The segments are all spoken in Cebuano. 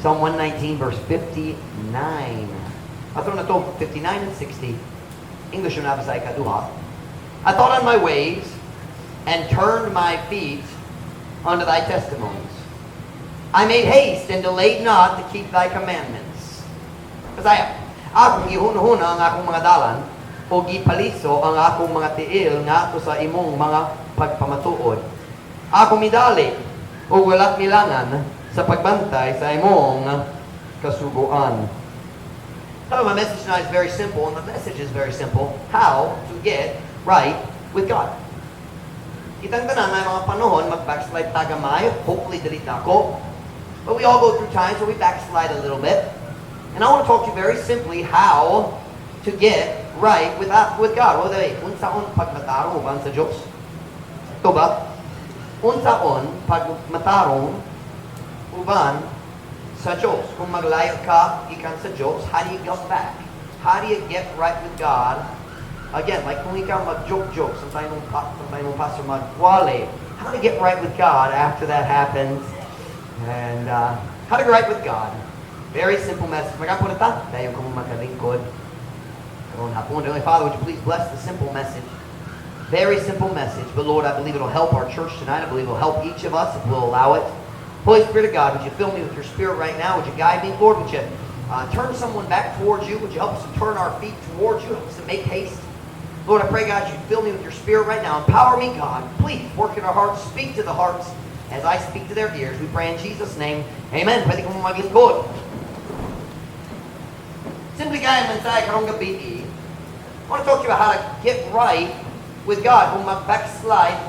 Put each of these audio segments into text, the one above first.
Psalm 119, verse 59. Ato na to, 59 and 60. English na sa ikaduha. "I thought on my ways and turned my feet unto thy testimonies. I made haste and delayed not to keep thy commandments." Bisaya. "Akong gihunahuna ang akong mga dalan o gipaliso ang akong mga tiil ngadto sa imong mga pagpamatuod. Ako midali o wala milangan sa pagbantay sa imong kasuguan." So my message tonight is very simple, and the message is very simple: how to get right with God. Kitang tanan may mga panahon mag-backslide ta gamay, hopefully dili ako. But we all go through times where we backslide a little bit. And I want to talk to you very simply how to get right with God. What they unsaon pagmatarong uban sa Diyos? Ito ba? Unsaon pagmatarong uban sa Diyos? Kung maglayo ka gikan sa Diyos, how do you come back? How do you get right with God? Again, like kung ikaw mag-joke-joke, sometimes mong pastor magwali, how to get right with God after that happens? And how to get right with God. Very simple message. Mag-ampo na ta. Dayon kamo makalingkod. Karon hapon. Heavenly Father, would you please bless the simple message? Very simple message. But Lord, I believe it'll help our church tonight. I believe it'll help each of us if we'll allow it. Holy Spirit of God, would you fill me with your Spirit right now? Would you guide me? Lord, would you turn someone back towards you? Would you help us to turn our feet towards you? Help us to make haste. Lord, I pray, God, you'd fill me with your Spirit right now. Empower me, God. Please work in our hearts. Speak to the hearts as I speak to their ears. We pray in Jesus' name. Amen. Pwede kamo maglingkod. Simple kaayo mensahe karong gabi. I want to talk to you about how to get right with God. Kung mag-backslide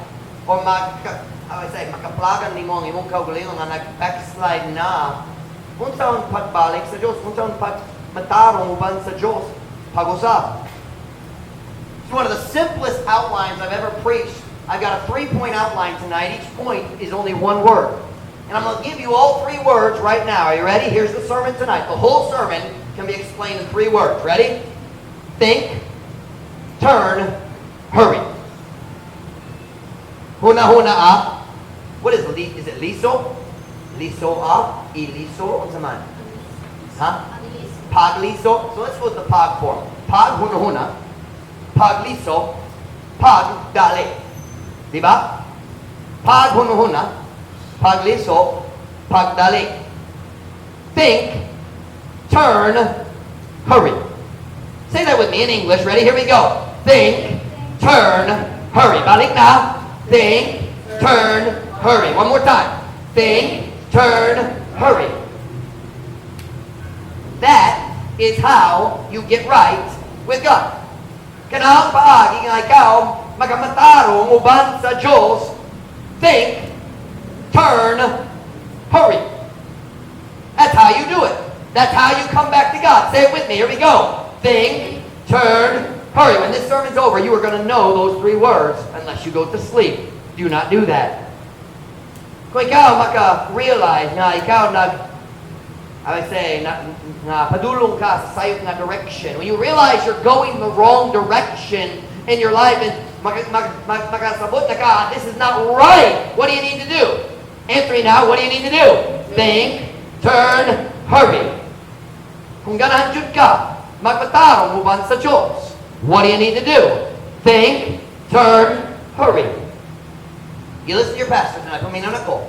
or mag, how I say, makaplagan nimo ang imong kaugalingon nga nag-backslide na. Unsaon pagbalik sa Diyos? Unsaon pagmatarong uban sa Diyos? Pag-usab. It's one of the simplest outlines I've ever preached. I've got a three-point outline tonight. Each point is only one word. And I'm going to give you all three words right now. Are you ready? Here's the sermon tonight. The whole sermon can be explained in three words. Ready? Think, turn, hurry. Huna-huna a. What is is it liso? Liso a? Iliso? Unsa man? Ha? Pagliso. So let's go with the pag form. Pag huna-huna. Pagliso. Pagdali. Diba? Pag huna-huna. Pagliso. Pagdali. Think, turn, hurry. Say that with me in English. Ready? Here we go. Think, turn, hurry. Balik na. Think, turn, hurry. One more time. Think, turn, hurry. That is how you get right with God. Kanang paagi nga ikaw magamatarong uban sa Diyos, think, turn, hurry. That's how you do it. That's how you come back to God. Say it with me. Here we go. Think, turn, hurry. When this sermon's over, you are going to know those three words unless you go to sleep. Do not do that. Kung ikaw maka-realize nga ikaw nag, I would say, na, nga padulong ka sa sayop nga direction. When you realize you're going the wrong direction in your life and makasabot na ka, this is not right. What do you need to do? Answer me now, what do you need to do? Think, turn, hurry. Kung ganahan jud ka, magmatarong uban sa Diyos. What do you need to do? Think, turn, hurry. You listen to your pastor tonight, paminaw ko.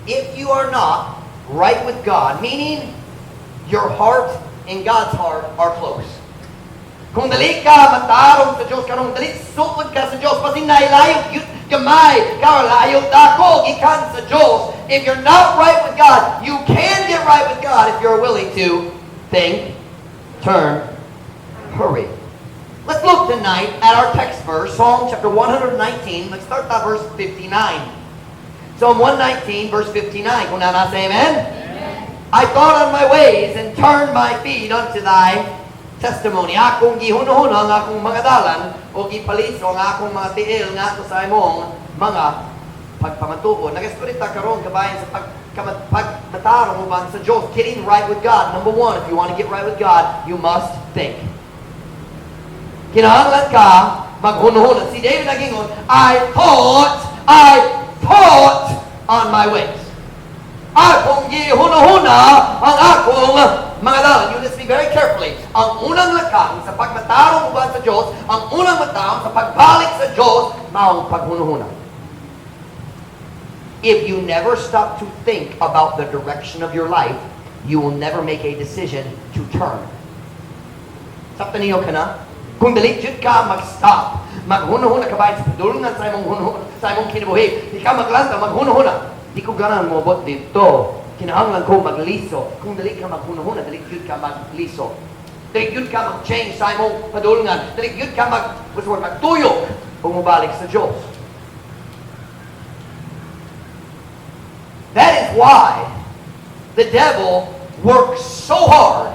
If you are not right with God, meaning your heart and God's heart are close. Kung dili ka matarong sa Diyos, karong dili suod ka sa Diyos, basin nailayo gyud gamay, layo dako gikan sa Diyos. If you're not right with God, you can get right with God if you're willing to think, turn, hurry. Let's look tonight at our text verse, Psalm chapter 119. Let's start at verse 59. Psalm 119, verse 59. Kung naa say amen? Amen. "I thought on my ways and turned my feet unto thy testimony." "Akong gihunahuna ang akong mga dalan o gipaliso ang akong mga tiil ngadto sa imong mga pagpamatuod." Nagastorya ta karon kabahin sa pagmatarong uban sa Diyos. Getting right with God. Number one, if you want to get right with God, you must think. Kinahanglan ka maghunahuna. Si David nagingon, I thought on my ways. Akong gihunahuna ang akong mga dalan. You listen very carefully. Ang unang lakang sa pagmatarong uban sa Diyos, ang unang matang sa pagbalik sa Diyos, maong paghunuhuna. If you never stop to think about the direction of your life, you will never make a decision to turn. Sabtan ninyo kana? Kung dili jud ka mag-stop, maghunuhuna ka ba sa padulngan sa imong hunuhuna, sa imong kinabuhi, di ka maglanta, maghunuhuna. Di ko ganahan moabot didto. Kinahanglan ko magliso. Kung dili ka maghunuhuna, dili jud ka magliso. Dili jud ka mag-change sa imong padulngan. Dili jud ka mag, what's the word, magtuyok kung mobalik sa Diyos. That is why the devil works so hard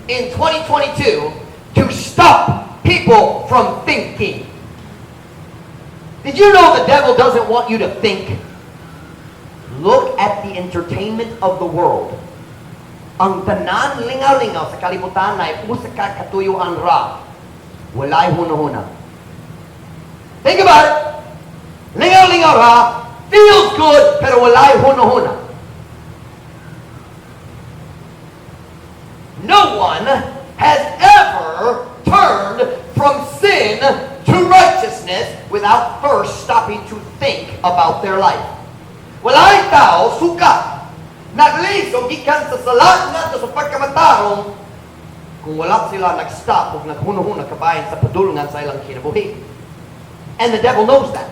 in 2022 to stop people from thinking. Did you know the devil doesn't want you to think? Look at the entertainment of the world. Ang tanan lingaw-lingaw sa kalibutan ay usa ka katuyuan ra. Walay hunahuna. Think about it. Lingaw-lingaw ra, feels good, pero walay hunahuna. No one has ever turned from sin to righteousness without first stopping to think about their life. Walay tao suka nagliso gikan sa sala ngadto sa pagkamatarong kung wala sila nag-stop ug naghunuhuna kabahin sa padulngan sa ilang kinabuhi. And the devil knows that.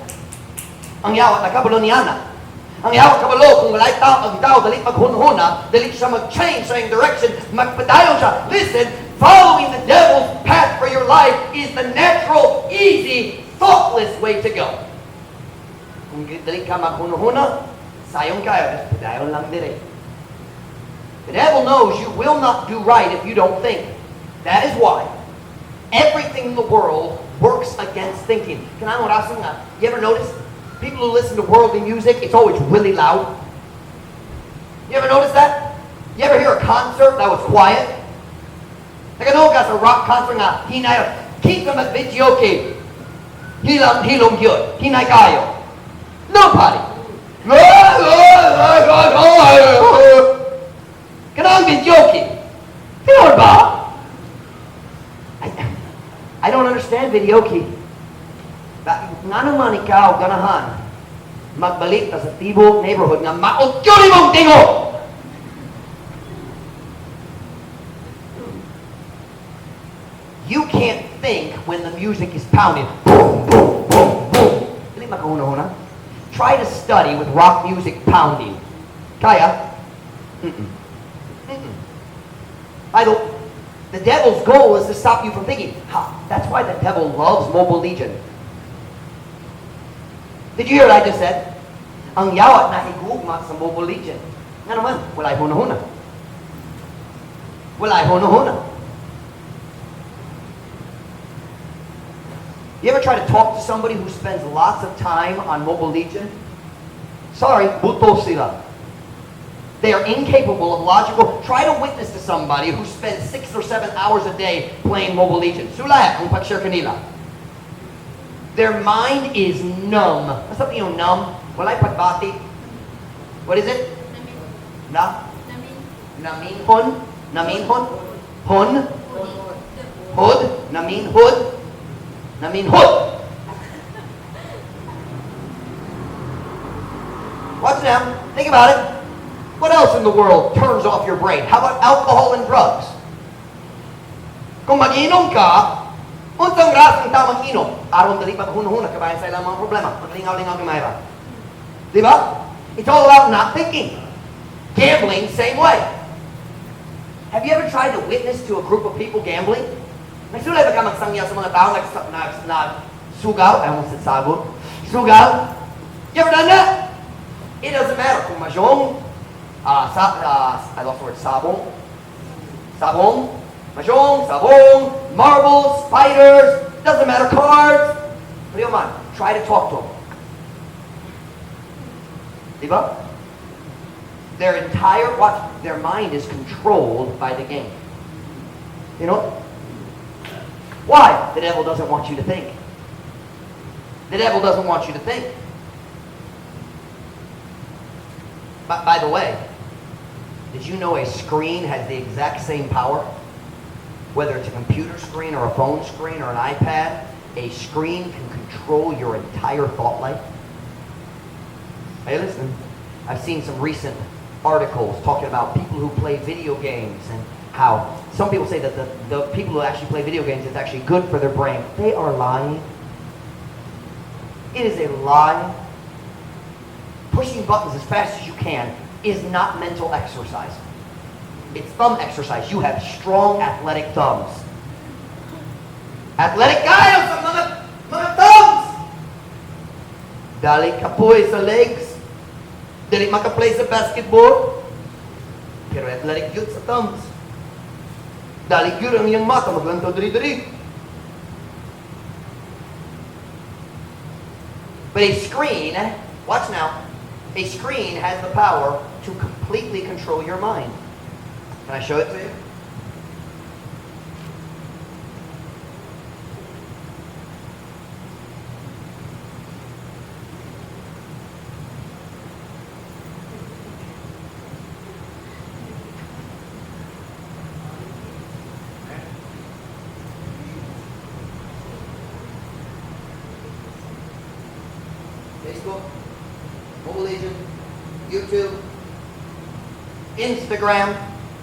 Ang yawa nakabalo niana. Ang yawa kabalo kung walay tao, ang tao dali maghunuhuna, dali siya mag-change sa iyang direction, magpadayon siya. Listen, following the devil's path for your life is the natural, easy, thoughtless way to go. Kung dali ka maghunuhuna, sayon kayo, just padayon lang dire. The devil knows you will not do right if you don't think. That is why everything in the world works against thinking. Kanang orasan nga, you ever notice? People who listen to worldly music, it's always really loud. You ever notice that? You ever hear a concert that was quiet? Nakadungog ka sa rock concert nga, hinay, kinsa mag-videoke. Hilam, hilom gyud. Hinay kayo. Nobody. Kanang videoke. Tinuod ba? I don't understand videoke. Nga naman ikaw ganahan magbalik ta sa tibok neighborhood nga maot gyud imong tingog. You can't think when the music is pounding. Boom, boom, boom, boom. Dili makahuna-huna. Try to study with rock music pounding. Kaya? Mm-mm. Mm-mm. By the The devil's goal is to stop you from thinking. Ha, that's why the devil loves Mobile Legion. Did you hear what I just said? Ang yawat na higugma sa Mobile Legion. Nga naman, walay hunahuna. Walay hunahuna. You ever try to talk to somebody who spends lots of time on Mobile Legion? Sorry, buto sila. They are incapable of logical. Try to witness to somebody who spends 6 or 7 hours a day playing Mobile Legends. Sulay ang pag-share kanila. Their mind is numb. What's something yung numb? Walay pagbati. What is it? Na? Naminhon? Naminhon? Hon? Hood? Naminhood? Naminhood. Watch now. Think about it. What else in the world turns off your brain? How about alcohol and drugs? Kung mag-inom ka, unsang rasang tamang inom? Aron dali maghunahuna, kabayan sa ilang mga problema. Maglingaw-lingaw gamay ra. Di ba? It's all about not thinking. Gambling, same way. Have you ever tried to witness to a group of people gambling? Nagsulay ba ka magsangya sa mga tao nagsugaw? I almost said sagot. Sugaw? You ever done that? It doesn't matter kung mahjong, I lost the word, sabong. Sabong, mahjong, sabong, marbles, spiders, doesn't matter, cards. Pero man, try to talk to them. Diba? Their entire, watch, their mind is controlled by the game. You know? Why? The devil doesn't want you to think. The devil doesn't want you to think. But by the way, Did you know a screen has the exact same power? Whether it's a computer screen or a phone screen or an iPad, a screen can control your entire thought life. Hey, listen. I've seen some recent articles talking about people who play video games and how some people say that the people who actually play video games, it's actually good for their brain. They are lying. It is a lie. Pushing buttons as fast as you can is not mental exercise. It's thumb exercise. You have strong athletic thumbs. Athletic kayo sa mga thumbs! Dali kapoy sa legs. Dali makaplay sa basketball. Pero athletic gyud sa thumbs. Dali gyud ang iyang mata, maglantaw diri-diri. But a screen, watch now, a screen has the power to completely control your mind. Can I show it to you? Facebook, Mobile Legends, YouTube, Instagram,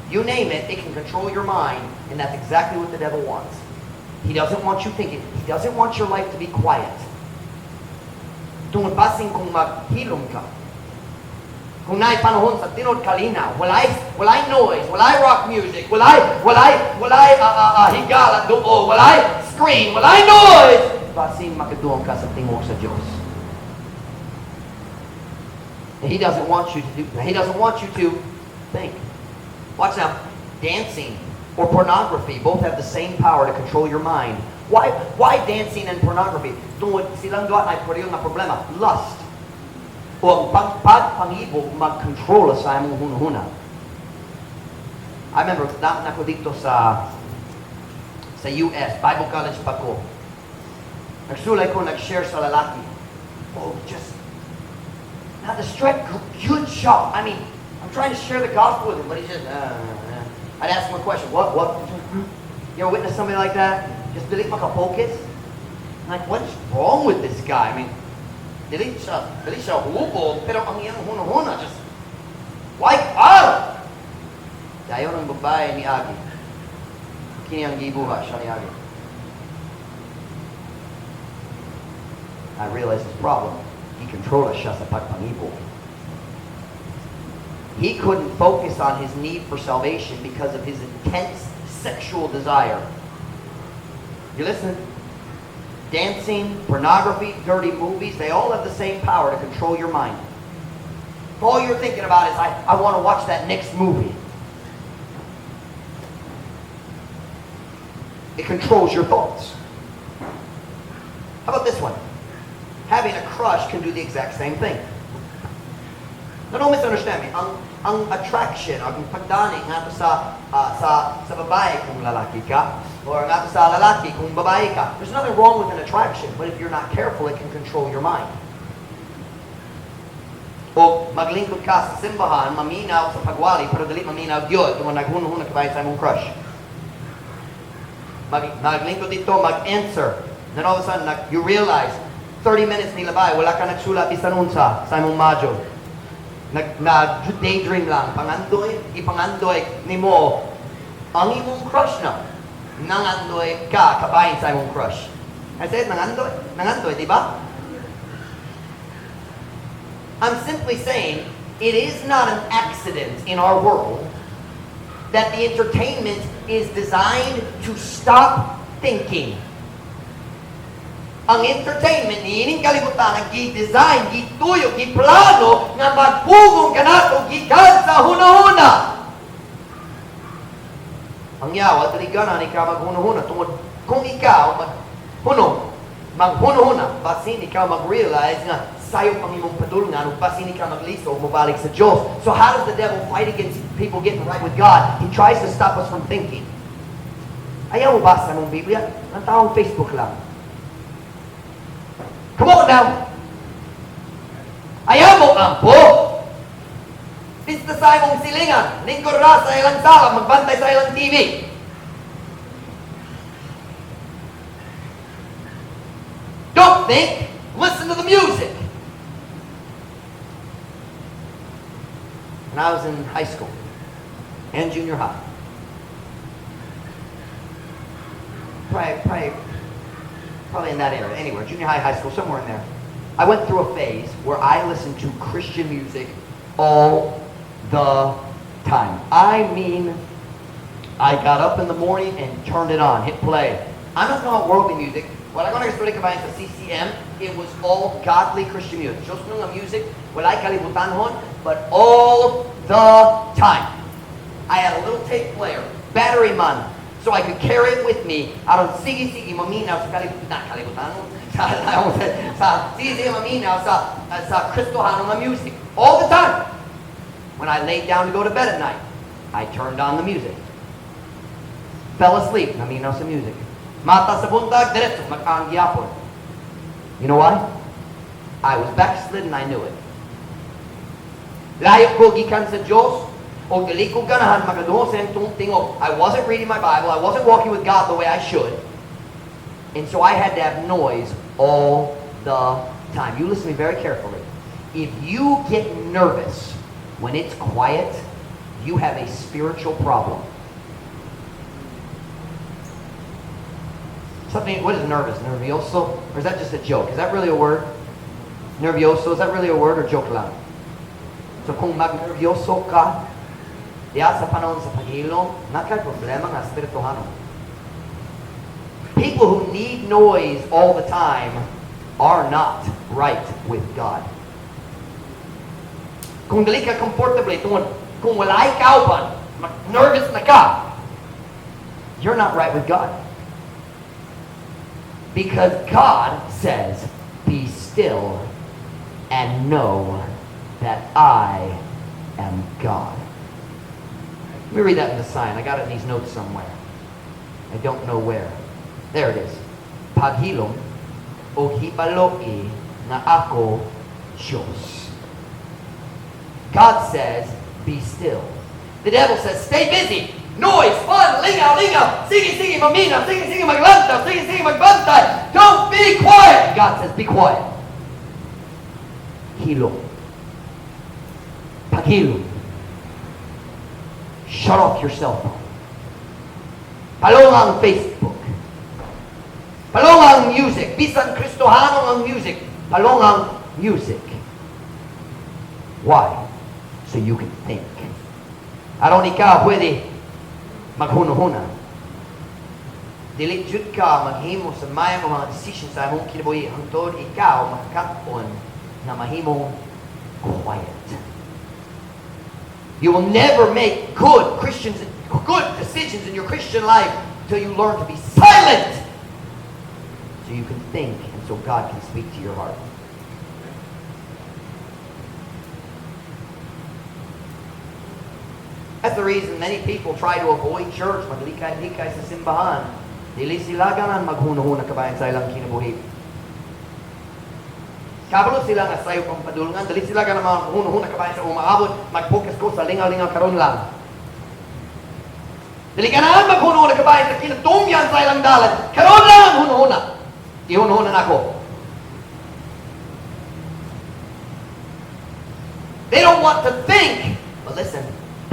you name it, it can control your mind, and that's exactly what the devil wants. He doesn't want you thinking. He doesn't want your life to be quiet. Tungod basin kung maghilom ka. Kung naay panahon sa tinuod kalinaw, walay noise, walay rock music, walay higala duol, walay screen, walay noise, basin makaduong ka sa tingog sa Diyos. And he doesn't want you to do that. He doesn't want you to think. Watch now. Dancing or pornography both have the same power to control your mind. Why dancing and pornography? Tungod silang duha ay pareho nga problema. Lust. O ang pagpangibog mag-control sa imong hunahuna. I remember, na ko dito sa US, Bible College pa ko. Nagsulay ko, nag-share sa lalaki. Oh, just, now the strength, good shot. I mean, I'm trying to share the gospel with him, but he just, I'd ask him a question. What? You ever witness somebody like that? Just dili maka-focus? I'm like, what's wrong with this guy? I mean, dili siya hubog, pero ang iyang hunahuna, just, why, ah! Dayon ang babae niagi. Kini ang gibuhat siya niagi. I realized his problem. He controlled siya sa pagpangibog. He couldn't focus on his need for salvation because of his intense sexual desire. You listen? Dancing, pornography, dirty movies, they all have the same power to control your mind. If all you're thinking about is, I want to watch that next movie. It controls your thoughts. How about this one? Having a crush can do the exact same thing. Now, don't misunderstand me. Ang attraction, ang pagdani ngadto sa babae kung lalaki ka, or ngadto sa lalaki kung babae ka. There's nothing wrong with an attraction, but if you're not careful, it can control your mind. O maglingkod ka sa simbahan, maminaw sa pagwali, pero dili maminaw gyud tungod naghunahuna ka ba sa imong crush. Maglingkod dito, mag-answer. Then all of a sudden, you realize, 30 minutes nilabay, wala ka nagsulat bisan unsa sa imong module. Nag daydream lang, pangandoy, ipangandoy nimo ang imong crush na. Nangandoy ka kabahin sa imong crush. I said, nangandoy, nangandoy, di ba? I'm simply saying, it is not an accident in our world that the entertainment is designed to stop thinking. Ang entertainment niining kalibutan ang gi-design, gituyo, giplano nga magpugong kanato gikan sa hunahuna. Ang yawa dili gana ikaw maghunahuna tungod kung ikaw maghunuhuna, basin ikaw mag-realize nga sayop ang imong padulngan ug basin ikaw magliso mobalik sa Dios. So how does the devil fight against people getting right with God? He tries to stop us from thinking. Ayaw mo basa mong Biblia? Ang taong Facebook lang. Come on now! Ayaw mo ampo! Pista sa imong silingan, lingkod ra sa ilang sala, magbantay sa ilang TV. Don't think, listen to the music. When I was in high school and junior high, probably in that area, anywhere, junior high, high school, somewhere in there, I went through a phase where I listened to Christian music all the time. I mean, I got up in the morning and turned it on, hit play. I'm not talking about worldly music. Wala ko nag-istorya kabahin sa CCM. It was all godly Christian music. Diyos nga music, walay kalibutanhon, but all the time. I had a little tape player, battery man, so I could carry it with me. Aron sige-sige maminaw sa kalibutan, not kalibutan, sa sige-sige maminaw sa Kristohano nga music. All the time. When I laid down to go to bed at night, I turned on the music. Fell asleep, naminaw sa music. Mata sa buntag, diretso, mag-on gyapon. You know why? I was backslidden, I knew it. Layo ko gikan sa Diyos, o dili ko ganahan magaduho sa imong tingog. I wasn't reading my Bible, I wasn't walking with God the way I should. And so I had to have noise all the time. You listen to me very carefully. If you get nervous when it's quiet, you have a spiritual problem. Something, what is nervous? Nervioso? Or is that just a joke? Is that really a word? Nervioso, is that really a word or joke lang? So kung mag-nervyoso ka, diya sa panahon sa paghilom, naa kay problema nga espirituhano. People who need noise all the time are not right with God. Kung dili ka comfortable, tungod, kung walay kauban, nervous na ka, you're not right with God. Because God says, "Be still and know that I am God." Let me read that in the sign. I got it in these notes somewhere. I don't know where. There it is. Paghilom o hibaloi nga ako Diyos. God says, "Be still." The devil says, "Stay busy. Noise, fun, lingaw, lingaw. Sige, sige, maminaw. Sige, sige, maglantaw. Sige, sige, magbantay. Don't be quiet." God says, "Be quiet." Hilom. Paghilom. Shut off your cell phone. Palong ang Facebook. Palong ang music. Bisan Kristohano ang music. Palong ang music. Why? So you can think. Aron ikaw pwede maghuna-huna. Dili jud ka maghimo sa maya mga decisions sa imong kinabuhi hangtod ikaw makakat-on na mahimong quiet. You will never make good decisions in your Christian life until you learn to be silent, so you can think and so God can speak to your heart. That's the reason many people try to avoid church, maglikay-likay sa simbahan. Dili sila ganahan maghuna-huna kabahin sa ilang kinabuhi. Kabalo sila nga sayo pang padulngan, dili sila ganahan maghuna-huna kabahin sa umaabot, mag-focus ko sa lingaw-lingaw karon lang. Dili ganahan maghuna-huna kabahin sa kinatumyan sa ilang dalan, karon lang ang huna-huna. Ihuna-huna nako. They don't want to think. But listen,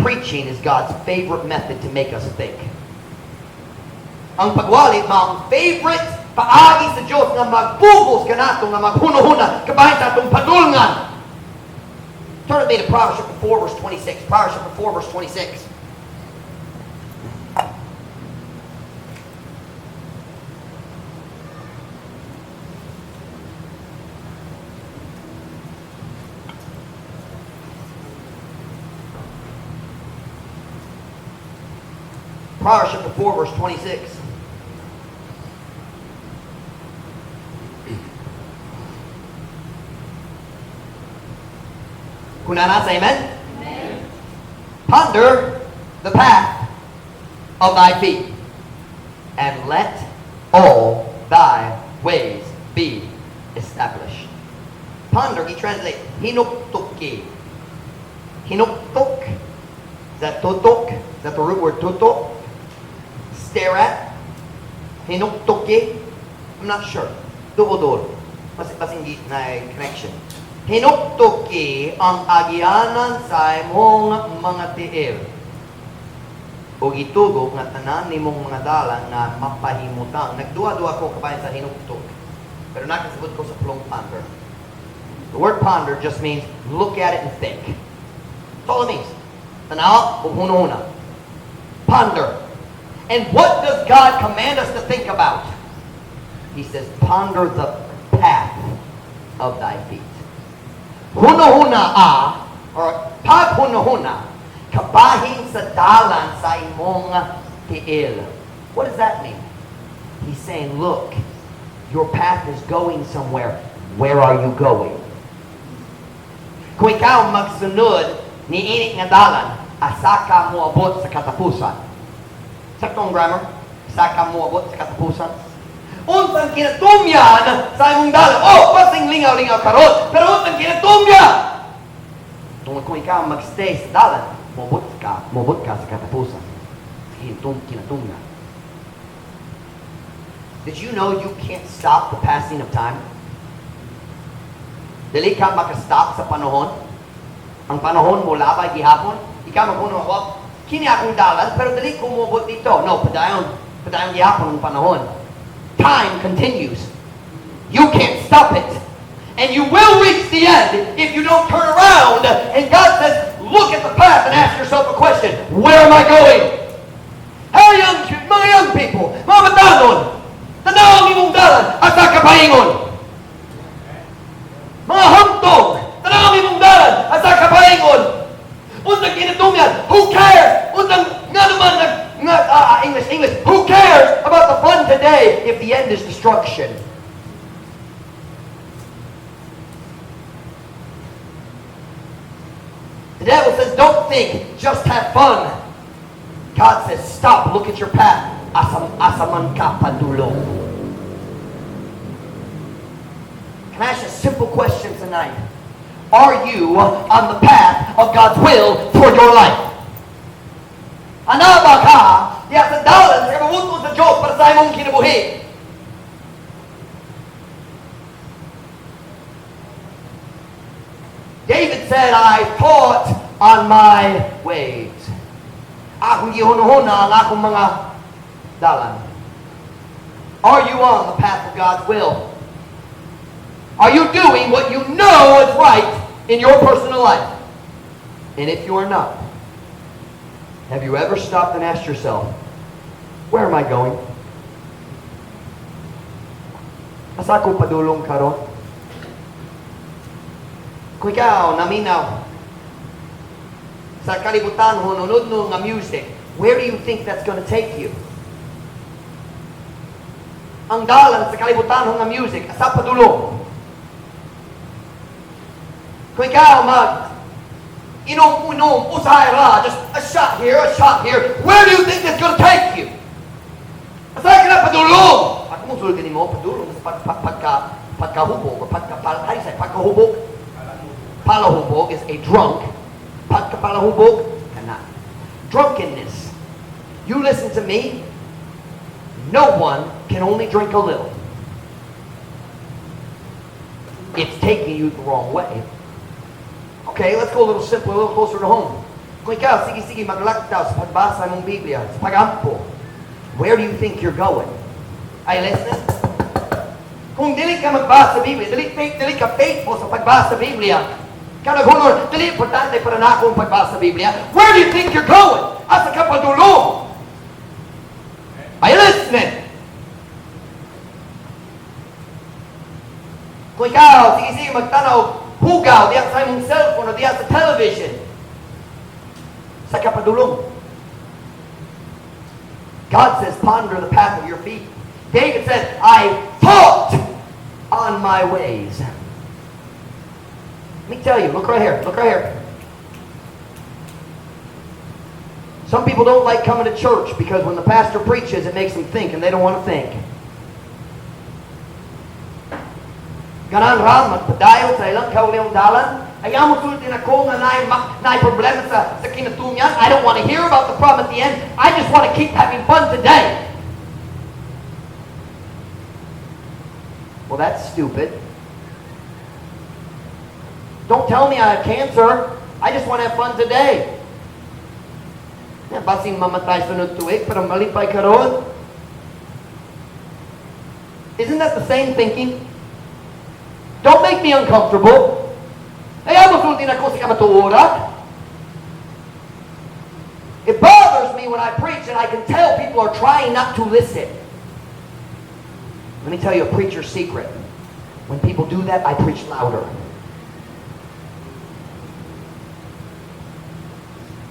preaching is God's favorite method to make us think. Ang pagwali, ang favorite paagi sa Diyos nga magbugos kanato nga maghunuhuna kabahin sa atong padulngan. Turn with me to Proverbs chapter 4 verse 26. Proverbs chapter 4 verse 26. Proverbs chapter 4 verse 26. Kung naa na, say amen? Amen. Ponder the path of thy feet, and let all thy ways be established. Ponder, he translate, hinuktuki. Hinuktok. Is that tutok? Is that the root word tutok? Stare at? Hinuktoki? I'm not sure. Duol-duol. Mas hindi na connection. Hinuktuki ang agianan sa imong mga tiil. O gitugok nga tanan nimong mga dalan nga mapahimutang. Nagduha-duha ko kabahin sa hinuktok. Pero nakasabot ko sa pulong "ponder." The word "ponder" just means look at it and think. That's all it means. Tanaw, ug huna-huna. Ponder. And what does God command us to think about? He says, "Ponder the path of thy feet." Huna-huna a, or paghuna-huna, kabahin sa dalan sa imong tiil. What does that mean? He's saying, look, your path is going somewhere. Where are you going? Kung ikaw magsunod niini nga dalan, asa ka moabot sa katapusan? Saktong grammar? Asa ka moabot sa katapusan? Unsang kinatumyan sa imong dalan? Oh, basing lingaw-lingaw karon, pero unsang kinatumyan? Tungod kung ikaw magstay sa dalan, moabot ka sa katapusan. Sa kinatumyan. Did you know you can't stop the passing of time? Dili ka makastop sa panahon. Ang panahon molabay gihapon. Ikaw maghuno, well, kini akong dalan, pero dili ko moabot didto. No, padayon, padayon gihapon ang panahon. Time continues. You can't stop it. And you will reach the end if you don't turn around. And God says, look at the path and ask yourself a question. Where am I going? Hey, mga young people, mga batanon, tanaw ang imong dalan, asa ka paingon? Mga hamtong, tanaw ang imong dalan, asa ka paingon? Unsang kinatumyan? Who cares? Unsang nga naman nag nga, English, English. Who cares about the fun today if the end is destruction? The devil says, "Don't think, just have fun." God says, "Stop, look at your path. Asa man ka padulong?" Can I ask you a simple question tonight? Are you on the path of God's will for your life? Ana ba ka diya sa dalan sa kabubut-on sa Diyos para sa imong kinabuhi? David said, "I thought on my ways." Akong gihunahuna ang akong mga dalan. Are you on the path of God's will? Are you doing what you know is right in your personal life? And if you are not, have you ever stopped and asked yourself, "Where am I going? Asa ko padulong karon?" Kung ikaw, naminaw sa kalibutan, hununod no nga music, where do you think that's going to take you? Ang dalan sa kalibutan nga music, asa padulong? Kung ikaw mag inom-unom, usahay ra, just a shot here, a shot here, where do you think that's going to take you? Asa ka na padulong? Ako mo sulti nimo, padulong sa pagkahubog, or how do you say, pagkahubog? Palahubog is a drunk. Pagkapalahubog, kana. Drunkenness. You listen to me. No one can only drink a little. It's taking you the wrong way. Okay, let's go a little simpler, a little closer to home. Kung ikaw, sige, sige, maglaktaw sa pagbasa ng Biblia, sa pagampo, where do you think you're going? Are you listening? Kung dili ka magbasa sa Biblia, dili ka faithful sa pagbasa sa Biblia, ka naghunor, dili importante para nako ang pagbasa sa Biblia, where do you think you're going? Asa ka padulong? Are you listening? Kung ikaw, sige, sige, magtanaw, hugaw, diya sa imong cellphone o diya sa television, asa ka padulong? God says, "Ponder the path of your feet." David said, "I thought on my ways." Let me tell you, look right here, look right here. Some people don't like coming to church because when the pastor preaches, it makes them think, and they don't want to think. Ganahan ra, magpadayon sa ilang kaugalingong dalan, Ayaw mo sulti nako nga naay problema sa kinatumyan. I don't want to hear about the problem at the end. I just want to keep having fun today. Well, that's stupid. Don't tell me I have cancer. I just want to have fun today. Yeah, basin mamatay sunod tuig, pero malipay karon. Isn't that the same thinking? Don't make me uncomfortable. Ayaw mo sulti nako sa kamatuoran. It bothers me when I preach and I can tell people are trying not to listen. Let me tell you a preacher's secret. When people do that, I preach louder.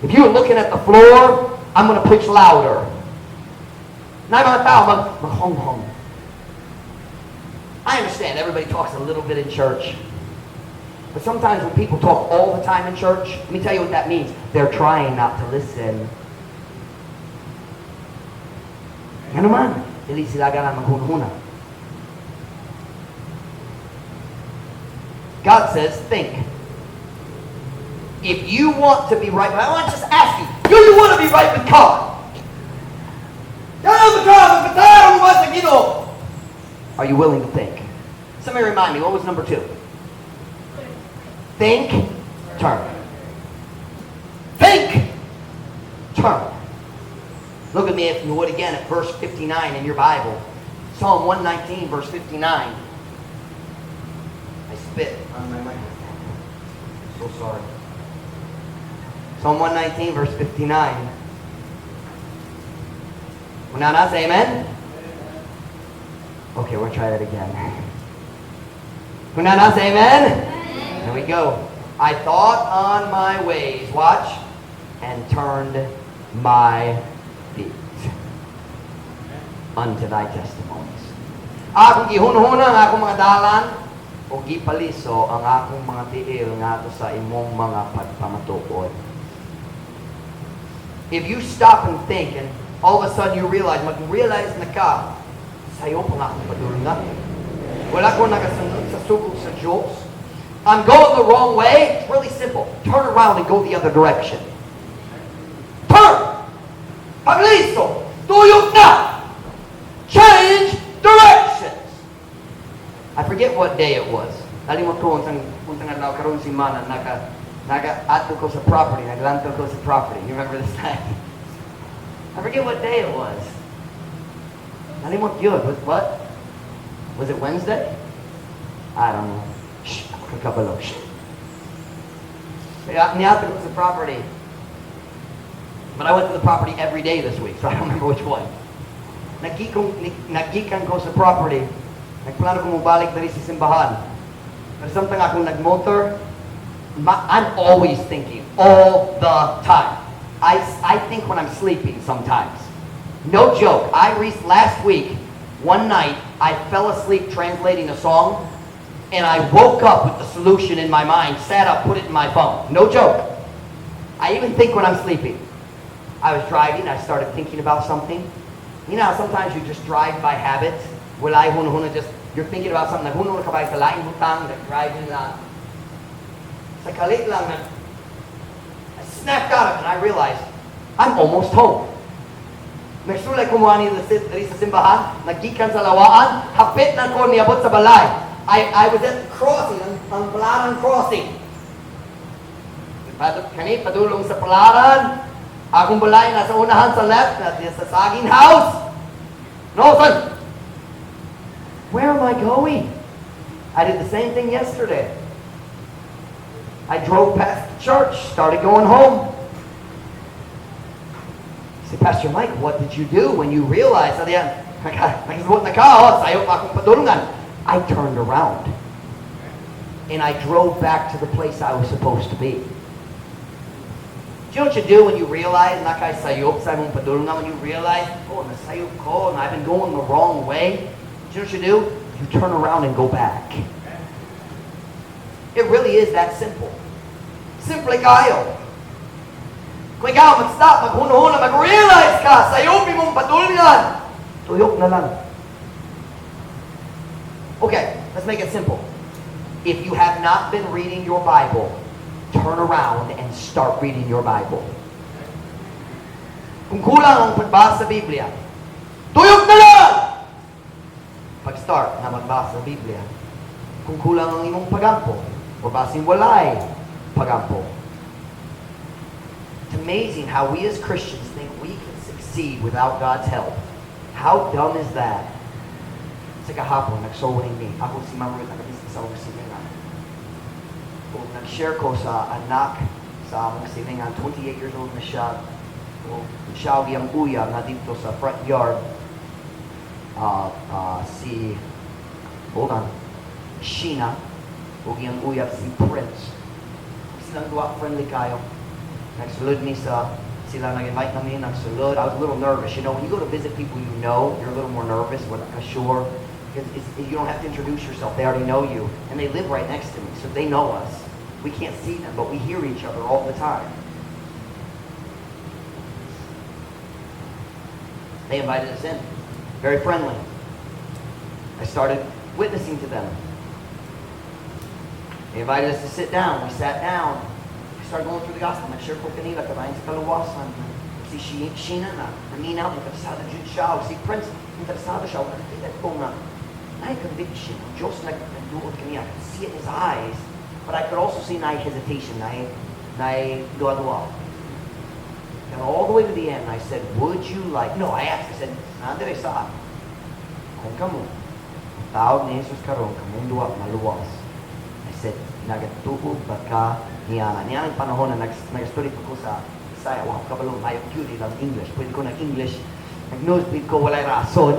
If you're looking at the floor, I'm going to preach louder. Na mga tao, mag-hong-hong. I understand everybody talks a little bit in church. But sometimes when people talk all the time in church, let me tell you what that means. They're trying not to listen. Nga naman, dili sila ganahan maghunahuna. God says, think. If you want to be right, I want to just ask you, do you want to be right with God? Are you willing to think? Somebody remind me, what was number 2? Think, turn. Think, turn. Look at me, if you would, again at verse 59 in your Bible. Psalm 119, verse 59. I spit on my microphone. I'm so sorry. Psalm 119, verse 59. Una na, say amen? Okay, we'll try that again. Una na, say amen? There we go. I thought on my ways, watch, and turned my feet unto thy testimonies. Akong gihunhuna ang akong mga dalan, o gipaliso ang akong mga tiil ngadto sa imong mga pagpamatuod. If you stop and think, and all of a sudden you realize, mag-realize na ka, sayop ang akong padulngan. Wala ko nakasunod sa sugo sa Diyos. I'm going the wrong way. It's really simple. Turn around and go the other direction. Turn! Pagliso! Tuyok na! Change directions! I forget what day it was. Nalimot ko unsang adlaw karon simana naka adto ko sa property, naglantaw ko sa property. You remember this time? I forget what day it was. Nalimot yun. Was what? Was it Wednesday? I don't know. Shh, ako kabalo. Shh. Kaya niadto ko sa property. But I went to the property every day this week, so I don't remember which one. Nagikan ko sa property. Nagplano ko mobalik diri sa simbahan. Pero samtang akong nagmotor, I'm always thinking, all the time. I think when I'm sleeping sometimes. No joke. Last week, one night, I fell asleep translating a song, and I woke up with the solution in my mind, sat up, put it in my phone. No joke. I even think when I'm sleeping. I was driving, I started thinking about something. You know how sometimes you just drive by habit? Walay hunahuna, just, you're thinking about something, naghunahuna ka ba sa laing butang, nag-driving lang. Sa kalit lang, I snapped out of it and I realized, I'm almost home. Nagsulay ko mo ani diri sa simbahan, naggikan sa lawaan, hapit na ko niabot sa balay. I was at the crossing, ang Palaran crossing. Kani, padulong sa Palaran, akong balay nasa unahan sa left, nasa sa Saging House. No, son. Where am I going? I did the same thing yesterday. I drove past the church, started going home. I said, "Pastor Mike, what did you do when you realized at the end, nakasabot na ka, oh, sayop akong padulungan"? I turned around. And I drove back to the place I was supposed to be. Do you know what you do when you realize na kay sayop sa imong padulungan? When you realize, "Oh, nasayop ko and I've been going the wrong way." Do you know what you do? You turn around and go back. It really is that simple. Simple kayo. Kung ikaw mag-stop, maghunahuna, mag-realize ka, sayop imong padulngan, tuyok na lang. Okay, let's make it simple. If you have not been reading your Bible, Turn around and start reading your Bible. Kung kulang ang pagbasa sa Biblia, tuyok na lang! Pag-start na magbasa sa Biblia. Kung kulang ang imong pagampo, o basin walay pagampo. It's amazing how we as Christians think we can succeed without God's help. How dumb is that? Sa kahapon, nag-soul winning me. Ako si Ma'am Ruth, nag-visit sa akong silingan. Ug nag-share ko sa anak sa among silingan, 28 years old na siya. Ug siya ug iyang uyab na dito sa front yard. Si, hold on, Sheena, ug iyang uyab si Prince. Silang duwa friendly kayo. Nagsulod mi sa sila, nag-invite namin, nagsulod. I was a little nervous. When you go to visit people you know, you're a little more nervous, wala ka sure. Because you don't have to introduce yourself. They already know you. And they live right next to me, so they know us. We can't see them, but we hear each other all the time. They invited us in. Very friendly. I started witnessing to them. They invited us to sit down. We sat down. We started going through the gospel. Nag-share ko kanila, kabahin sa kaluwasan. Si Sheena na, naminaw, interesado jud siya. Si Prince, interesado siya. Nakita ko nga, naay conviction. Ang Diyos nagduot kaniya. I could see it in his eyes. But I could also see naay hesitation, naay duwa-duwa. And all the way to the end, I said, "Would you like," no, I asked, I said, "Nandere sa, kung kamo, ang tawag ni Jesus karon, kamong duwa, maluwas." I said, "Nagatuo ba ka niya?" Niya ang panahon na nag-study pa ko sa Bisaya, wa ko kabalo, mayo gyud ilang English. Pwede ko nag-English, nag-nosebleed ko, walay rason.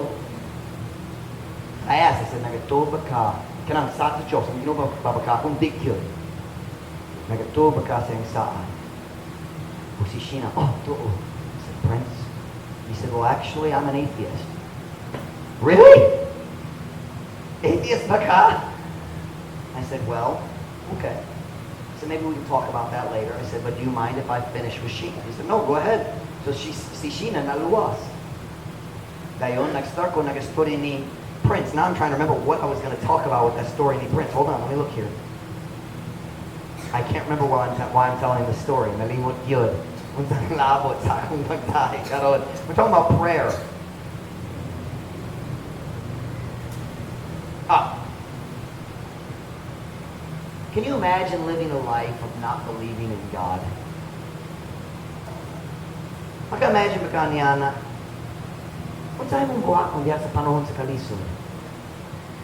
I asked, I said, "Nagatuo ba ka, kanang sa Diyos, ang Ginoo ba ka, kung di gyud, nagatuo ba ka sa iyang saad?" O si Sheena, "Oh, tuo." I said, "Prince?" He said, "Well, actually, I'm an atheist." "Really? Atheist ba ka?" I said, "Well, okay." So maybe we can talk about that later. I said, "But do you mind if I finish with Sheena?" He said, "No, go ahead." So si Sheena naluwas. Dayon, nag-start ko, nag-story ni Prince. Now I'm trying to remember what I was going to talk about with that story ni Prince. Hold on, let me look here. I can't remember why I'm telling the story. Nalimot yun. Unsang labot sa akong pagtahi karon. We're talking about prayer. Ah. Can you imagine living a life of not believing in God? Maka-imagine ba ka niya na kung saan mong buhaton diha sa panahon sa kalisod?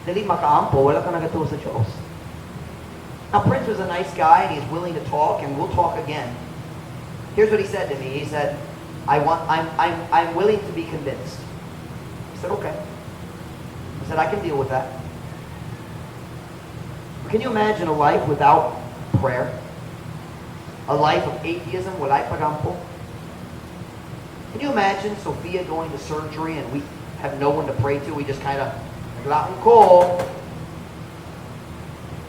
Dili makaampo, wala ka nagatuo sa Diyos. Now, Prince was a nice guy, and he's willing to talk, and we'll talk again. Here's what he said to me. He said, I'm willing to be convinced." I said, "Okay." I said, "I can deal with that." But can you imagine a life without prayer? A life of atheism, walay pagampo? Can you imagine Sophia going to surgery and we have no one to pray to? We just kind of, naglaon ko.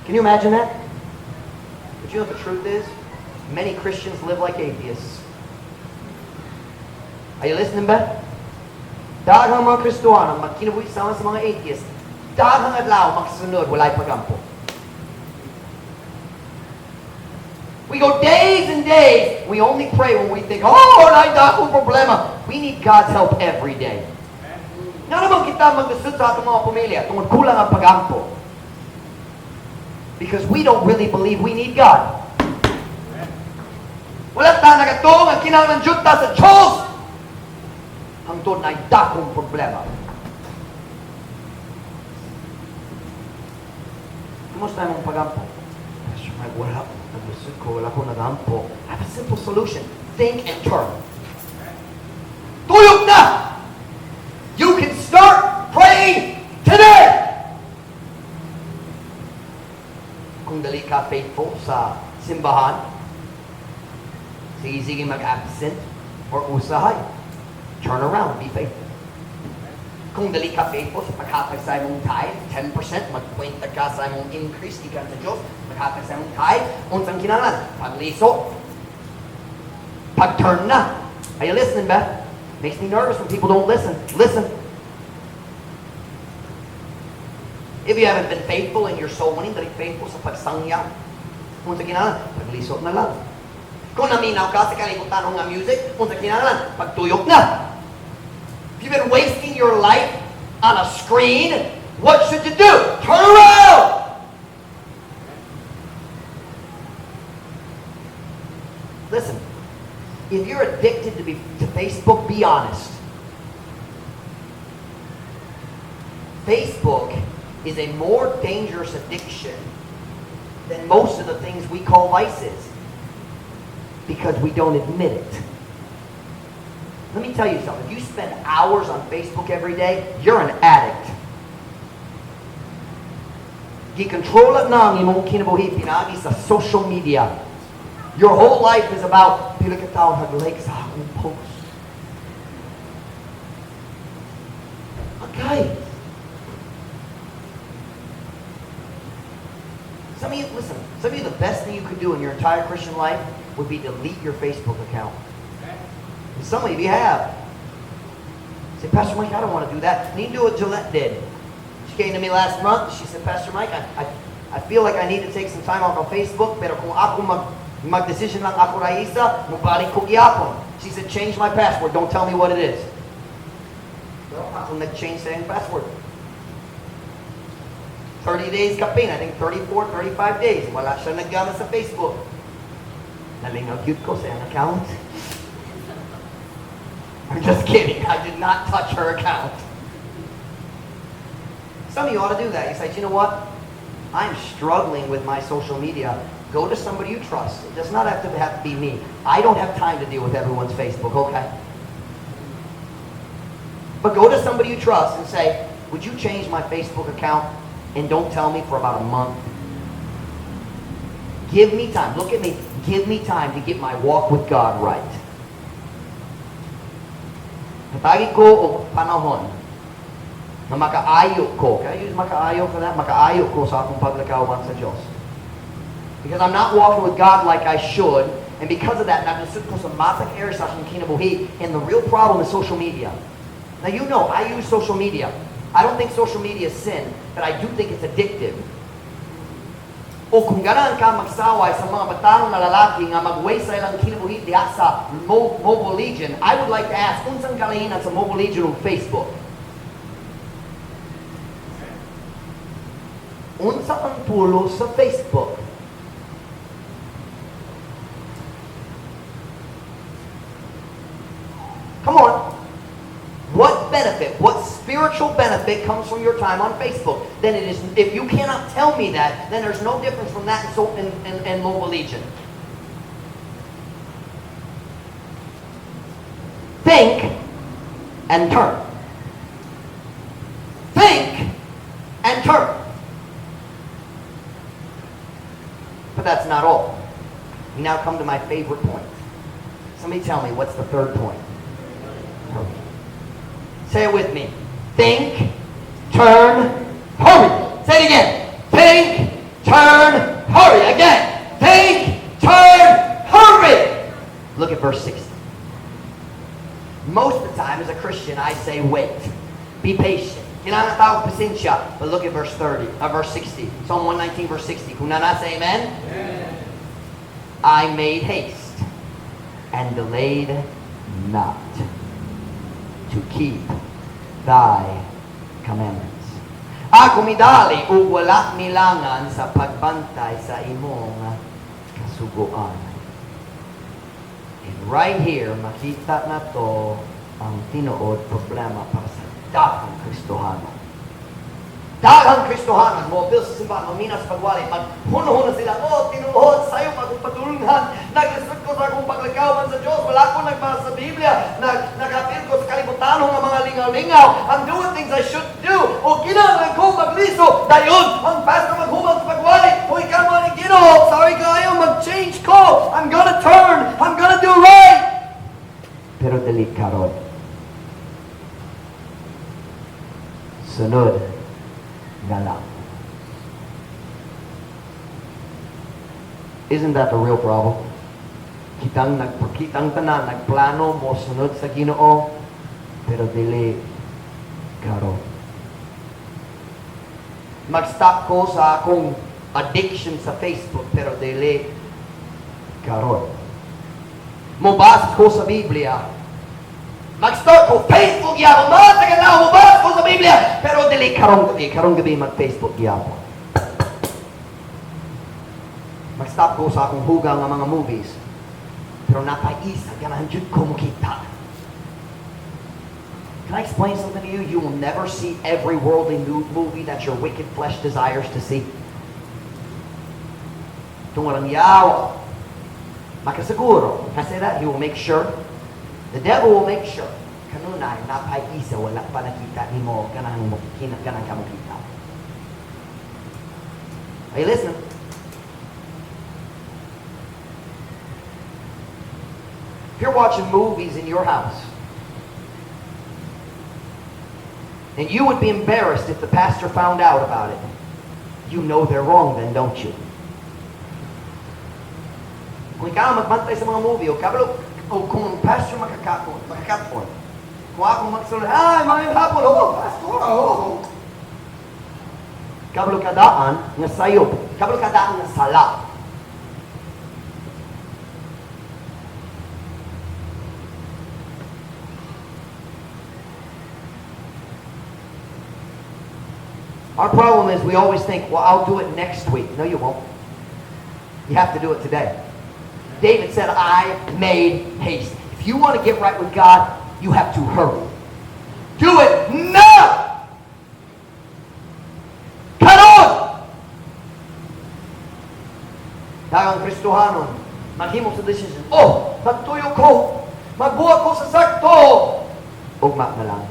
Can you imagine that? But you know what the truth is? Many Christians live like atheists. Are you listening, ba? Daghang mga Kristohano, magkinabuhi sama sa mga atheists, daghang adlaw magsunod, walay pagampo. We go days and days. We only pray when we think, "Oh, naay dakong problema." We need God's help every day. Nga naman kita magdasud sa atong mga pamilya tungod kulang ang pagampo. Because we don't really believe we need God. Wala ta nagatuo nga kinahanglan jud ta sa Diyos. Hangtod naay dakong problema. Kumusta imong pagampo? Pastor Mike, wala. Naglusod ko, wala ko nagampo. I have a simple solution. Think and turn. Tuyok na! You can start praying today! Kung dali ka faithful sa simbahan, sige-sige mag-absent or usahay, turn around, be faithful. Kung dali ka faithful sa paghatag sa imong tithe, 10%, magkwenta ka sa imong increase, gikan sa Diyos, maghatag sa imong tithe, unsang kinahanglan? Pagliso. Pag-turn na. Are you listening, Beth? Makes me nervous when people don't listen. Listen. If you haven't been faithful in your soul winning, dali faithful sa pagsangya. Unsa kinahanglan? Pagliso na lang. Kung naminaw ka sa kalibutan nga music, unsa kinahanglan? Pagtuyok na. If you've been wasting your life on a screen, what should you do? Turn around! Listen, if you're addicted to Facebook, be honest. Facebook is a more dangerous addiction than most of the things we call vices because we don't admit it. Let me tell you something. If you spend hours on Facebook every day, you're an addict. Gikontrola na ang imong kinabuhi pinaagi sa social media. Your whole life is about pila ka tawo nag-like sa akong post. Okay. Some of you, listen, some of you, the best thing you could do in your entire Christian life would be delete your Facebook account. And some of you have. Say, "Pastor Mike, I don't want to do that." You need to do what Gillette did. She came to me last month. She said, "Pastor Mike, I feel like I need to take some time off of Facebook, pero kung ako mag-decision lang ako raisa, mubalik ko gyapon." She said, "Change my password. Don't tell me what it is." Well, ako nag-change sa iyang password. 30 days kapin, I think 34, 35 days. Wala siya naggamit sa Facebook. Nalingaw gyud ko sa iyang account. I'm just kidding. I did not touch her account. Some of you ought to do that. You say, "You know what? I'm struggling with my social media." Go to somebody you trust. It does not have to be me. I don't have time to deal with everyone's Facebook, okay? But go to somebody you trust and say, "Would you change my Facebook account and don't tell me for about a month? Give me time." Look at me. "Give me time to get my walk with God right. Hatagi ko og panahon na makaayo ko." Can I use "makaayo" for that? Makaayo ko sa akong paglakaw sa Diyos. Because I'm not walking with God like I should. And because of that, naglisod ko sa matag area sa akong kinabuhi. And the real problem is social media. Now you know, I use social media. I don't think social media is sin, but I do think it's addictive. O kung ganahan ka magsaway sa mga batanon na lalaki nga mag-waste sa ilang kinabuhi diha sa Mobile Legion, I would like to ask, unsang kalahinan sa Mobile Legion ug Facebook? Unsa ang pulo sa Facebook? Come on. What benefit, what spiritual benefit comes from your time on Facebook? Then it is, if you cannot tell me that, then there's no difference from that and Mobile Legion. Think and turn. Think and turn. But that's not all. We now come to my favorite point. Somebody tell me, what's the third point? Hurry. Say it with me. Think, turn, hurry. Say it again. Think, turn, hurry. Again. Think, turn, hurry. Look at verse 60. Most of the time as a Christian, I say wait. Be patient. Kinahanglan tawag pasensya. But look at verse 30, verse 60. Psalm 119, verse 60. Kung naa na, say amen. Amen. I made haste and delayed not to keep thy commandments. Ako midali ug wala milangan sa pagbantay sa imong kasuguan. And right here, makita nato ang tinuod problema para sa daghang Kristohano. Daghang Kristohanon, mo apil sa simbahan, maminaw sa pagwali, maghuno-huno sila, "Oh, tinuod, sayo akong padulngan, naglisod ko sa akong paglakaw man sa Diyos, wala ko nagbasa sa Biblia, nagapil ko sa kalibutan nga mga lingaw-lingaw, I'm doing things I shouldn't do, o kinahanglan ko magliso, dayon, ang pastor maghuman sa pagwali, o ikaw mo ni Ginoo, sorry kayo, mag-change ko, I'm gonna turn, I'm gonna do right." Pero dili karon. Sunod na lang. Isn't that the real problem? Kitang tanan nagplano mo sunod sa Ginoo, pero dili karon. Mag-stop ko sa akong Addiction sa Facebook, pero dili karon. Mobasa ko sa Biblia. Mag-start ko Facebook gyapon. Mga taga mobasa ko sa Biblia. Pero dili karong gabi. Karong gabi mag-Facebook gyapon. Mag-stop ko sa akong hugang nga mga movies. Pero napaisa, ganahan jud ko mokita. Can I explain something to you? You will never see every worldly movie that your wicked flesh desires to see. Tungod ang yawa, makasiguro. Can I say that? He will make sure. The devil will make sure. Kanunay, napaisa, wala pa nakita nimo, ganahan mo, ganahan ka mokita. Are you listening? If you're watching movies in your house, and you would be embarrassed if the pastor found out about it, you know they're wrong then, don't you? Kung ikaw magbantay sa mga movie, o kabalo, o kung ang pastor makakaton, kung ako magsulod, "Ay, maayong hapon, oh, pastor, oh." Kabalo kadaan nga sayop, kabalo kadaan nga sala. Our problem is we always think, "Well, I'll do it next week." No, you won't. You have to do it today. David said, "I made haste." If you want to get right with God, you have to hurry. Do it now! Karon! Daghang Kristohanon, maghimo sa decision. "Oh, magtuyo ko. Magbuhat ko sa sakto. Ugma na lang."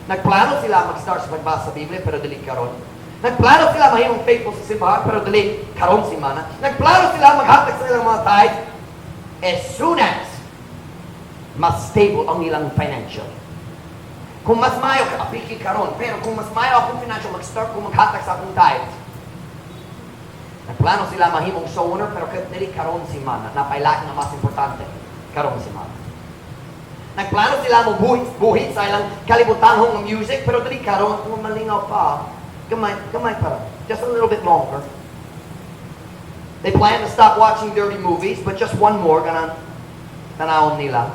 Nagplano sila mag-start sa pagbasa sa Biblia, pero dili karon. Nagplano sila mahimong faithful sa simbahan, pero dili karon simana. Nagplano sila maghatag sa ilang mga tithes as soon as mas stable ang ilang financial. "Kung mas mayo ka, apiki karon, pero kung mas mayo akong financial, mag-start ko maghatag sa akong tithes." Nagplano sila mahimong soul winner, pero dili karon simana. Naa pay lain nga mas importante karon simana. Nagplano sila mo buhit, buhit sa ilang kalibutanhong music, pero dili karon, kung malingaw pa, gamay, gamay pa. Just a little bit longer. They plan to stop watching dirty movies, but just one more, ganang tanawon nila.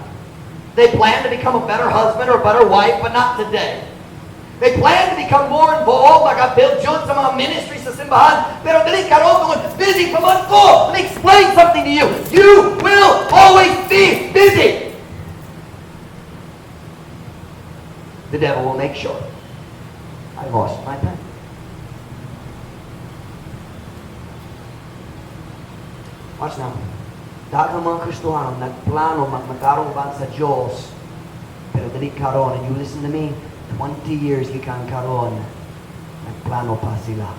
They plan to become a better husband or a better wife, but not today. They plan to become more involved, like I jud sa mga ministry sa simbahan, pero dili karon tungod busy pa man ko. Let me explain something to you. You will always be busy. The devil will make sure. I lost my pen. Watch now. Daghang mga Kristohano nagplano magmatarong ba sa Diyos, pero dili karon. And you listen to me, 20 years gikan karon, nagplano pa sila.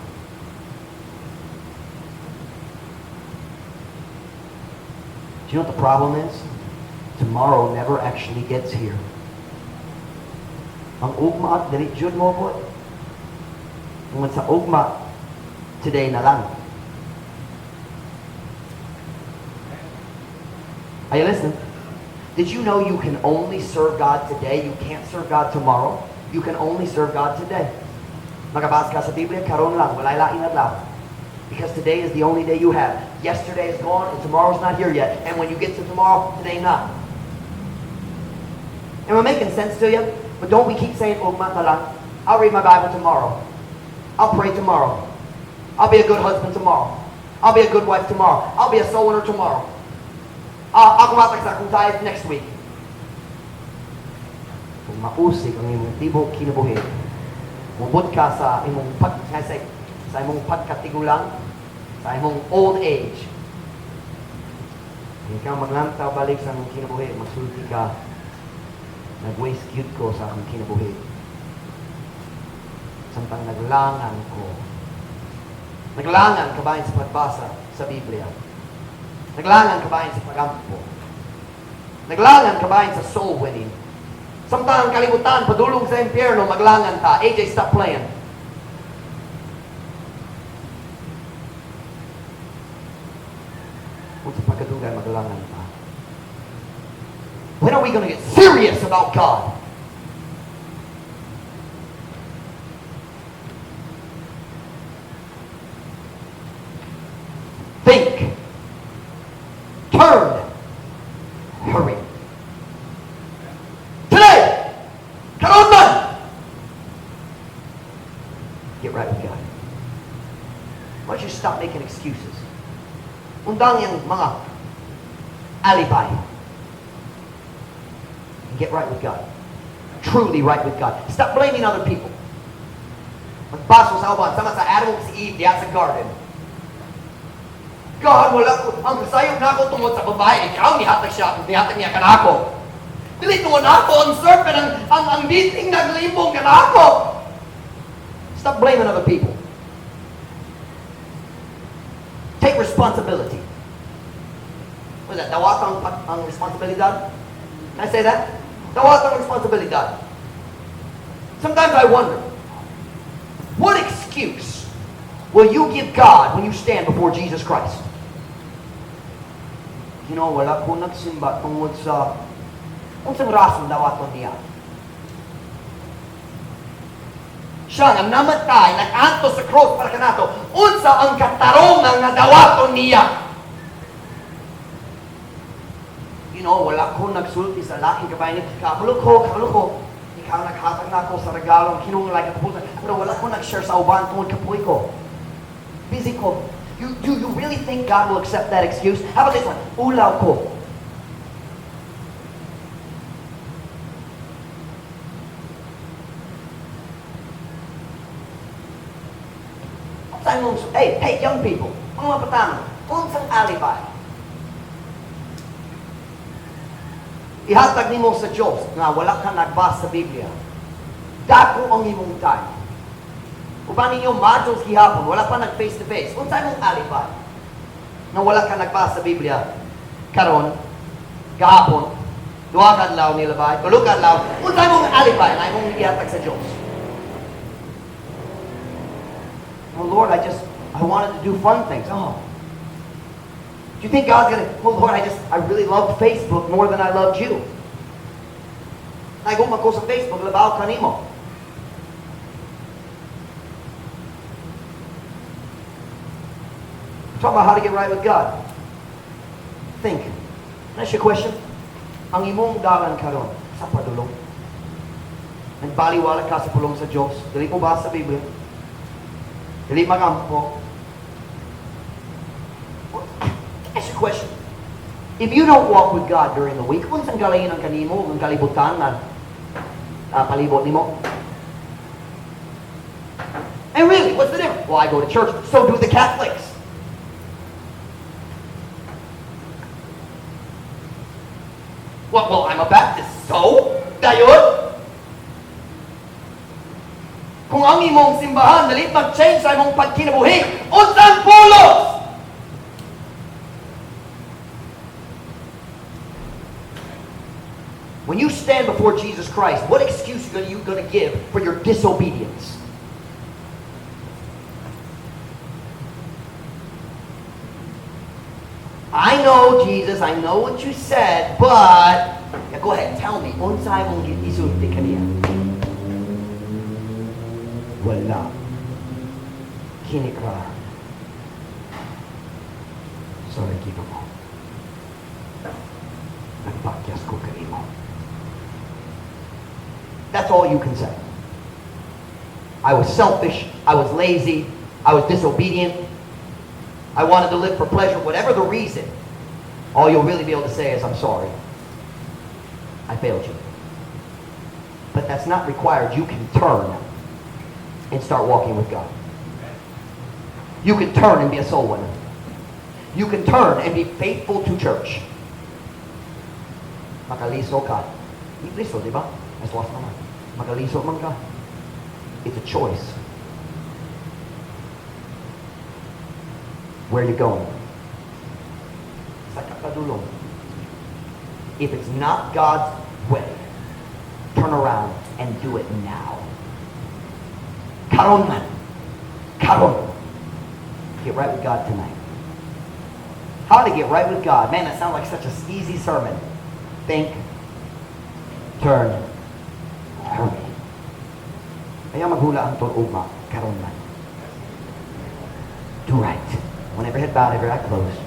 Do you know what the problem is? Tomorrow never actually gets here. Ang ugma at dili jud moabot. Tungod sa ugma, today na lang. Are you listening? Did you know you can only serve God today? You can't serve God tomorrow. You can only serve God today. Magabasa ka sa Biblia, karon lang, walay lain adlaw. Because today is the only day you have. Yesterday is gone and tomorrow's not here yet. And when you get to tomorrow, today not. Am I making sense to you? But don't we keep saying, "Ugma na lang. I'll read my Bible tomorrow. I'll pray tomorrow. I'll be a good husband tomorrow. I'll be a good wife tomorrow. I'll be a soul winner tomorrow. I'll go sa akong tithe next week." Kung mausig ang imong tibok kinabuhi, mubot ka sa imong pagkatigulang, sa imong old age. Kung ikaw maglantaw balik sa imong kinabuhi, magsulti ka, "Nag-waste gyud ko sa akong kinabuhi. Samtang naglangan ko." Naglangan kabahin sa pagbasa sa Biblia. Naglangan kabahin sa pagampo. Naglangan kabahin sa soul winning. Samtang ang kalibutan, padulong sa impyerno, maglangan ta. AJ, stop playing. Unsa pagkadugay maglangan ta? When are we going to get serious about God? Turn. Hurry. Today! Karon man! Get right with God. Why don't you stop making excuses? Undang yung mga alibi. And get right with God. Truly right with God. Stop blaming other people. Magbaso sa uban, sama sa Adam ug si Eve diha sa garden. "God, wala ko. Ang sayop nako tungod sa babae. Ikaw, nihatag siya, nihatag niya kanako. Dili tungod nako, ang serpent, ang biting naglimbong kanako." Stop blaming other people. Take responsibility. What is that? Dawatang ang responsibilidad? Can I say that? Dawatang responsibilidad. Sometimes I wonder, what excuse will you give God when you stand before Jesus Christ? "Wala ko nagsimba tungod sa..." Unsang rason dawaton niya? Siya nga namatay, nag-antos sa cross para kanato, unsa ang katarongan nga dawaton niya? "Wala ko nagsulti sa laing kabahin. Kabalo ko, kabalo ko. Ikaw naghatag na ako sa regalo, ang kinungulay katapusan. Pero wala ko nag-share sa uban tungod kapoy ko. Busy ko." Do you really think God will accept that excuse? How about this one? "Ulaw ko." Hey, hey, young people, mga batanon, unsang alibi ihatag nimo sa Diyos nga wala ka nagbasa sa Biblia? Dako ang imong time. Uban ninyo modules gihapon, wala pa nag face to face. Unsa imong alibi nga wala ka nagbasa sa Biblia karon, gahapon, duha ka adlaw nilabay, tulo ka adlaw? Unsa imong alibi nga imong gihatag sa Diyos? "Well, Lord, I wanted to do fun things." Oh. Do you think God's gonna, "Well, Lord, I really loved Facebook more than I loved you. Naguma ko sa Facebook, labaw kanimo." Talk about how to get right with God. Think. Can I ask you a question? Ang imong dalan karon sa padulong. Nagbaliwala ka sa pulong sa Diyos. Dili mo ba sa Biblia? Dili magampo. Ask you a question. If you don't walk with God during the week, unsang galain ang kanimo, ang kalibutan nga palibot nimo? And really, what's the difference? "Well, I go to church." So do the Catholics. Well, I'm a Baptist." So? Dayon? Kung ang imong simbahan dili mag-change sa imong pagkinabuhi, unsang pulos? When you stand before Jesus Christ, what excuse are you going to give for your disobedience? "I know, Jesus, I know what you said, but..." Yeah, go ahead, tell me. Unsay mong isulti kaniya? "Wala. Kini ka. Sorry, Ginoo. Nagpakyas ko kanimo." That's all you can say. "I was selfish. I was lazy. I was disobedient. I wanted to live for pleasure." Whatever the reason, all you'll really be able to say is, "I'm sorry. I failed you." But that's not required. You can turn and start walking with God. You can turn and be a soul winner. You can turn and be faithful to church. Makaliso ka. Liso, di ba? I just lost my mind. Makaliso man ka. It's a choice. Where you going? Sa kapadulong. If it's not God's way, turn around and do it now. Karon man. Karon. Get right with God tonight. How to get right with God. Man, that sounds like such an easy sermon. Think, turn, hurry. Ayaw maghula hangtod ugma, karon man. Do right. When every head bowed, every eye closed.